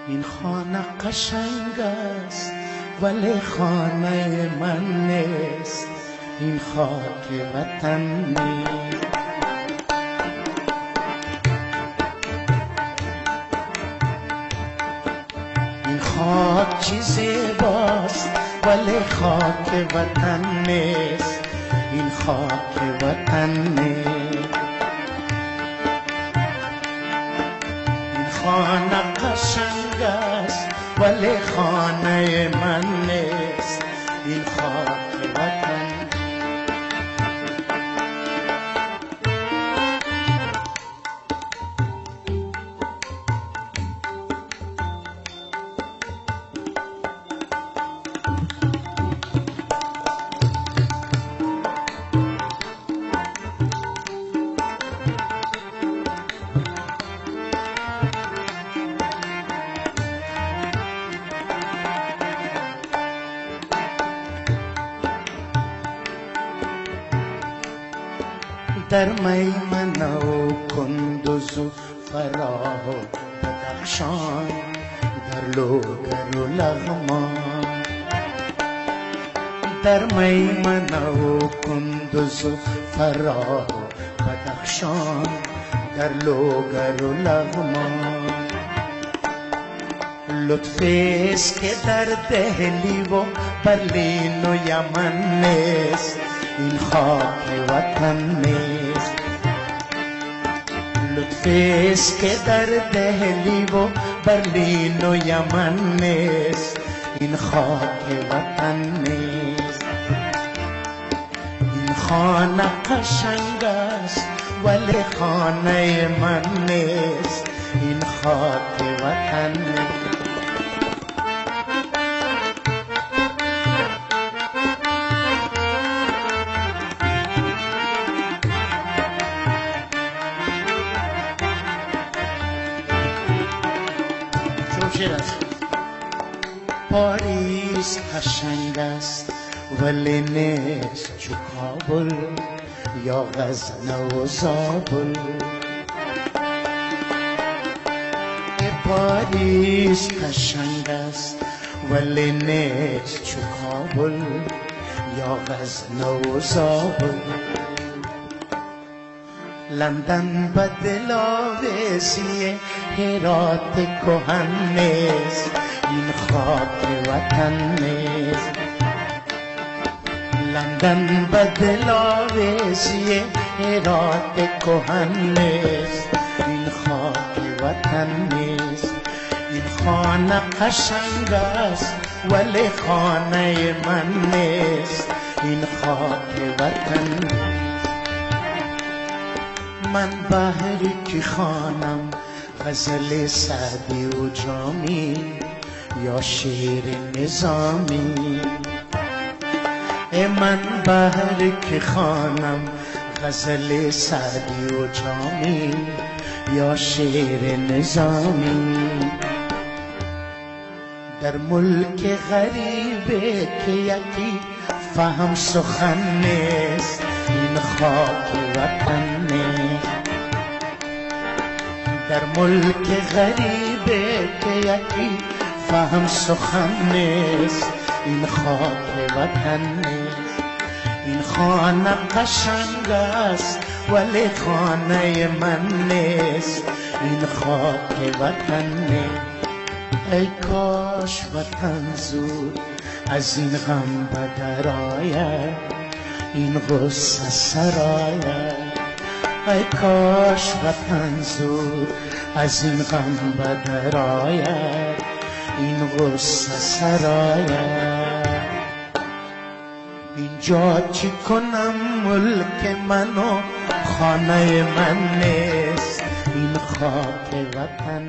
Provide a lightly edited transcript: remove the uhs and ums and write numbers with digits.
این خانه قشنگ است ولی خانه من نیست، این خاک وطن نیست. این خاک چی زیباست ولی خاک وطن نیست، این خاک وطن نیست. این خانه قشنگ است ولی خانه من نیست، این خاک وطن. در میمنه و کندز و فراه و بدخشان، در لوگر و لغمان. در میمنه و کندز و فراه و بدخشان، در لوگر و لغمان. لطف است که در دهلی و برلین و یمن نیست، این خاک وطن نیست. لطف است که در دهلی و برلین و یمن نیست، این خاک وطن نیست. این خانه قشنگ است ولی خانه من نیست، این خاک وطن نیست. پاریس قشنگ است ولی نیست چو کابل یا غزنه و زابل. پاریس قشنگ است ولی نیست چو کابل یا غزنه و زابل. لندن به دلاویزی هرات کهن نیست، این خاک وطن نیست. لندن به دلاویزی هرات کهن نیست، این خاک وطن نیست. این خانه قشنگ است ولی خانه من نیست، این خاک وطن نیست. من بهر که خوانم غزل سعدی و جامی یا شعر نظامی. من بهر که خوانم غزل سعدی و جامی یا شعر نظامی. در ملک غریبه که یکی فهم سخن نیست، این خاک وطن نیست. در ملک غریبه که یکی فهم سخن نیست، این خاک وطن نیست. این خانه قشنگ است ولی خانه من نیست، این خاک وطن نیست. ای کاش وطن زود از این غم بدر آید، این غصه سرآید. ای کاش وطن زود از این غم بدر آید، این غصه سرآید. اینجا چی کنم ملک من و خانه من نیست، این خاک وطن.